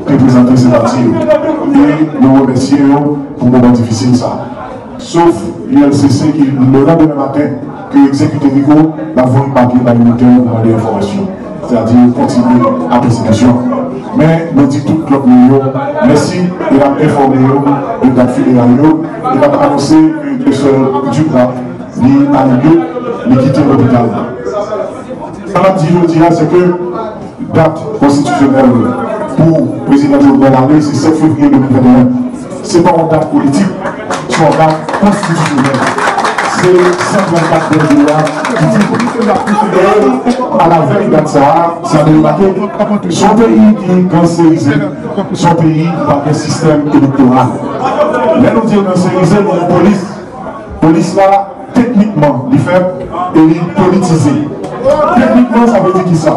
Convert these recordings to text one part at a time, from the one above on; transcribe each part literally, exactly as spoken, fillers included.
reprezante senpati yo. E nou remèsye yo pou moman difisil sa. Sof U L C C ki, lelandemen maten, ke yo egzekite Rico, l ap voye papye bay notè pou mande enfòmasyon. Sètadi kontinye ak enstitisyon. Men, nou di tout lòt moun yo mèsi e n ap enfòme yo de dat fineray yo e n ap anonse ke Doktè Duprat, li ale, li kite lopital la. Sa n ap di jodi a, se ke dat konstitisyonèl pou Prezidan Jovenel ale, se sèt fevriye de mil venteyen. Se pa yon dat politik, se yon dat konstitisyonèl. Se san trannkat de lwa ki di. E alavèy dat sa a, sa dwe make, se yon peyi ki ganserize, se yon peyi ki pa gen sistèm elektoral. Lè nou di yo ganserize, nou gen polis. Polis la, teknikman, li fèb e li politize. Teknikman, sa vle di kisa?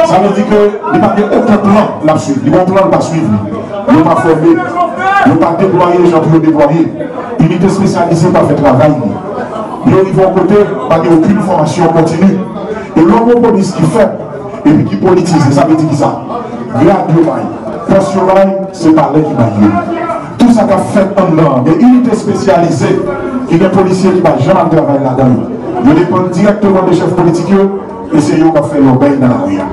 Sa vle di ke li pa gen okenn plan l ap swiv. Li gen yon plan, l pa swiv li. Yo pa fòme. Yo pa deplwaye jan pou yo deplwaye. Inite espesyalize pa fè travay li. Yo rive yon kote, pa gen okenn fòmasyon kontini. E lè w gen yon polis ki fèb, epi ki politize, sa vle di kisa? Grad yo bay, pòs yo bay, se palè ki bay yo. Tout sa k ap fèt anndan an, gen inite espesyalize ki gen polisye ki pa janm al travay ladan yo. Yo depann dirèkteman de chèf politik yo, e se yo k ap fè lòbèy nan lari a.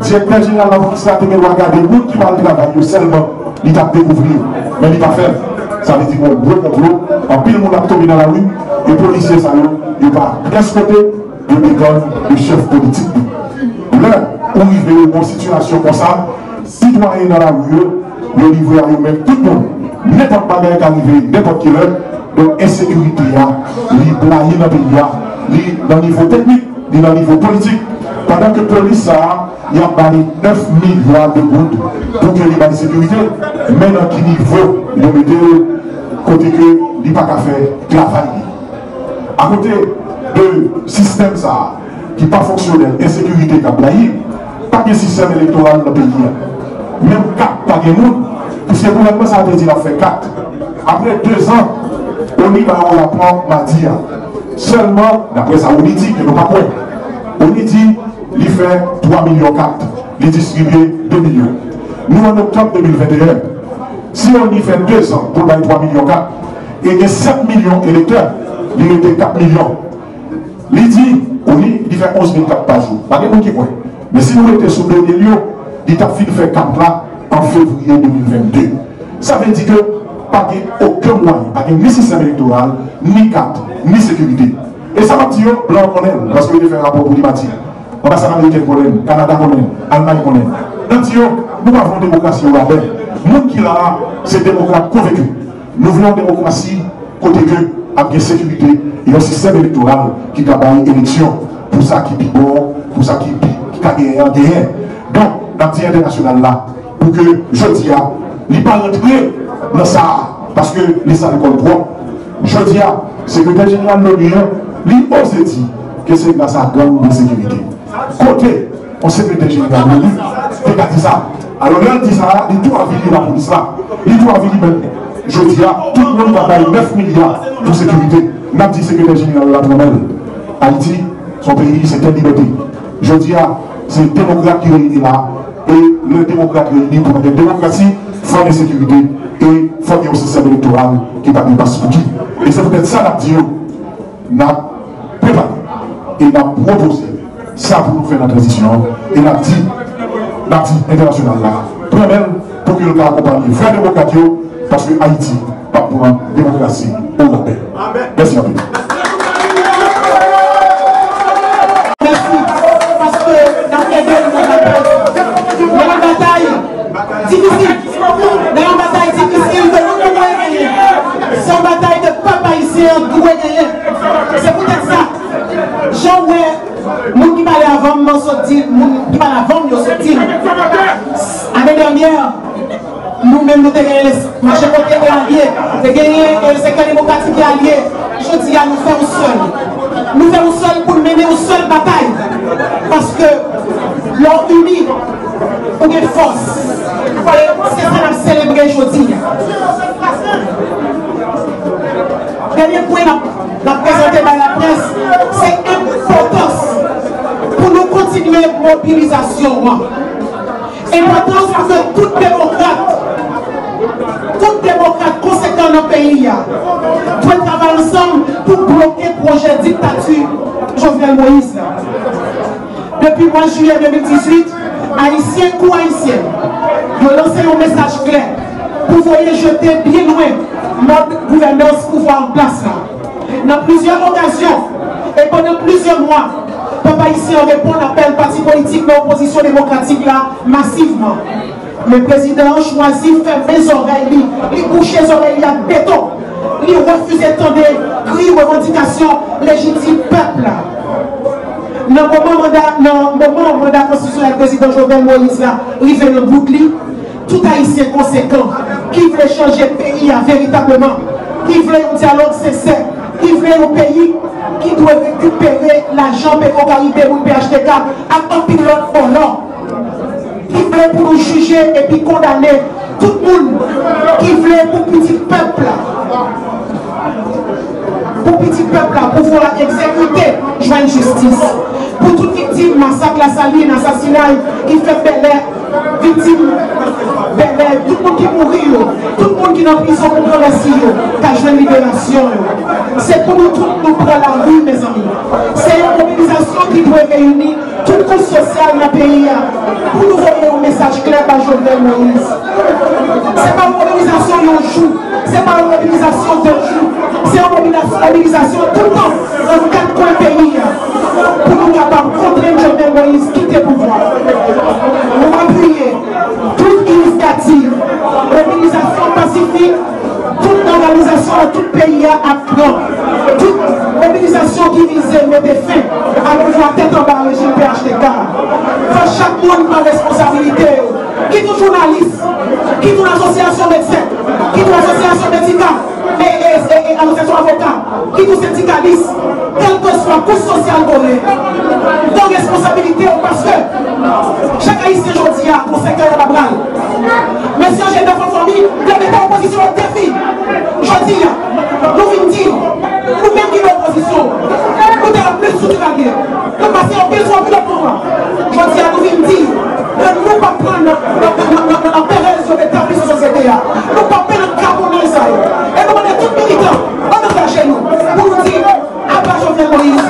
Direktè jeneral lapolis la te gen dwa gade moun ki pa al travay yo sèlman, li t ap dekouvri yo. Men li pa fè l. Sa vle di gen yon gwo konplo, anpil moun ap tonbe nan lari, e polisye sa yo, yo pa pyès kote, yo depann de chèf politik yo. Lè ou rive yon sitiyasyon konsa, sitwayen nan lari yo, yo livre a yo menm tout moun. Nenpòt bagay ka rive, nenpòt kilè, donk ensekirite a, li blayi nan peyi a, li nan nivo teknik, li nan nivo politik. Pandan ke polis sa a, y ap ba li nèf milya de goud pou ke li bay sekirite, men nan ki nivo yo mete l, kote ke li pa ka fè travay li. Akote de sistèm sa a ki pa fonksyonèl, ensekirite k ap blayi, pa gen sistèm elektoral nan peyi a. Menm kat pa gen moun, piske gouvènman sa a te di l ap fè kat. Apre dezan, ONI ba yo rapò madi a. Sèlman, daprè sa ONI di, ke nou pa kwè, ONI di li fè twa milyon kat, li distribye de milyon. Nou an oktòb de mil venteyen. Si ONI fè dezan pou l bay twa milyon kat, e gen sèt milyon elektè, li rete kat milyon. Li di, ONI, li fè onz mil kat pa jou. Pa gen moun ki kwè. Men si nou rete sou done l yo, li t ap fin fè kat la an fevriye de mil vennde. Sa vle di ke pa gen okenn mwayen, pa gen ni sistèm elektoral, ni kat, ni sekirite. E sa m ap di yo, blan yo konnen l, paske yo te fè rapò pou li madi. Anbasad ameriken konnen l, Kanada konnen l, Almay konnen l. N ap di yo, nou pa vle yon demokrasi orabè. Moun ki la a, se demokrat konvenki. Nou vle yon demokrasi kote ke ap gen sekirite e yon sistèm elektoral ki ka bay eleksyon pou sa ki pi bon, pou sa ki pi, ki ka genyen an genyen. Donk, n ap di entènasyonal la, pou ke jodi a, li pa rantre nan sa a, paske li sa lekòl pwòp. Jodi a, sekretè jeneral loni an, li oze di ke se gras a gang de sekirite. Kote yon sekretè jeneral loni te ka di sa? Alò, lè l di sa a, li tou avili lapolis la, li tou avili menm. Jodi a, tout moun ka bay nèf milya pou sekirite. N ap di sekretè jeneral la tranmen l. Ayiti, se yon peyi, se tè libète. Jodi a, se demokrat ki reyini la, e lè demokrat reyini pou nou gen demokrasi, fò gen sekirite, e fò gen yon sistèm elektoral ki pa gen paspouki. E se poutèt sa n ap di yo, n ap prepare, e n ap pwopoze sa pou nou fè nan tranzisyon an, e n ap di, n ap di entènasyonal la, pran men l pou ke l ka akonpanye vrè demokrat yo, paske Ayiti p ap pran demokrasi orabè. Mèsi anpil. Mèsi, paske n ap ede nou nan batay. Nan yon batay difisil, nan yon batay difisil ke nou dwe genyen. Se yon batay ke pèp ayisyen an dwe genyen. Se poutèt sa, jan w wè moun ki pale avan m, sot di, moun ki pale avan m yo sot di l. Ane dènyè, nou menm nou te genyen lespri. Mache kote e alye, te genyen, e, sektè demokratik e alye. Jodi a, nou fè yon sèl. Nou fè yon sèl pou n mennen yon sèl batay. Paske lè w ini, ou gen fòs. E se sa n ap selebre jodi a. Dènye pwen n ap, n ap prezante bay laprès, se enpòtans pou nou kontinye mobilizasyon an. Enpòtans pou ke tout demokarasi nan peyi a dwe travay ansanm pou bloke pwojè diktati Jovenel Moïse la. Depi mwa jiyè de mil dizuit, Ayisyen kou Ayisyèn, yo lanse yon mesaj klè pou voye jete byen lwen mòd gouvènans pouvwa an plas la. Nan plizyè okazyon e pandan plizyè mwa, pèp ayisyen an reponn apèl pati politik nan opozisyon demokratik la masivman. Men prezidan an chwazi fèmen zòrèy li, li bouche zòrèy li ak beton. Li refize tande kri revandikasyon lejitim pèp la. Nan moman manda, nan moman manda konstitisyonèl prezidan Jovenel Moïse la rive nan bout li, tout Ayisyen konsekan ki vle chanje peyi a veritableman, ki vle yon dyalòg sensè, ki vle yon peyi ki dwe rekipere lajan Petwokaribe, moun P H T K ak anpil lòt vòlò, ki vle pou nou jije epi kondane tout moun ki vle pou pitit pèp la, pou pitit pèp la, pouvwa egzekite, jwenn jistis. Pou tout viktim masak Lasalin, asasinay ki fèt Bèlè, viktim Bèlè, tout moun ki mouri yo, tout moun ki nan prizon pou pran resi yo, ka jwenn liberasyon yo. Se pou nou tout nou pran lari, mezanmi. Se yon mobilizasyon ki dwe reyini tout kouch sosyal nan peyi a pou nou voye yon mesaj klè ba Jovenel Moïse. Se pa yon mobilizasyon yon jou, se pa yon mobilizasyon de jou, se yon mobilizasyon, mobilizasyon toutan nan kat kwen peyi a pou nou kapab kontre Jovenel Moïse kite pouvwa. Nou apiye tout inisyativ, mobilizasyon pasifik, tout òganizasyon nan tout peyi a ap pran. Tout mobilizasyon ki vize mete fen a pouvwa tèt anba rejim P H T K. Fò chak moun pran responsabilite yo. Kit ou jounalis, kit ou asosyasyon medsen, kit ou asosyasyon medikal, e, e, e, e asosyasyon avoka, kit ou sendikalis, kèlkeswa kouch sosyal ke w ye, pran responsabilite w paske chak Ayisyen jodi a gon sèkèy anba bra l. Mesye Jenda Fanmi, lè mete opozisyon an defi, jodi a, nou vin di, nou menm ki nan opozisyon, nou te ap plis sou tralye. Nou pase anpil sou anpil lòt mouvman. Jodi a, nou vin di, ke nou p ap pran nan, nan, nan, nan, nan perèz yo te tabli sou sosyete a. Nou p ap pran nan kaponnay sa yo. E nou mande tout militan, ann angaje nou, pou nou di, aba Jovenel Moïse.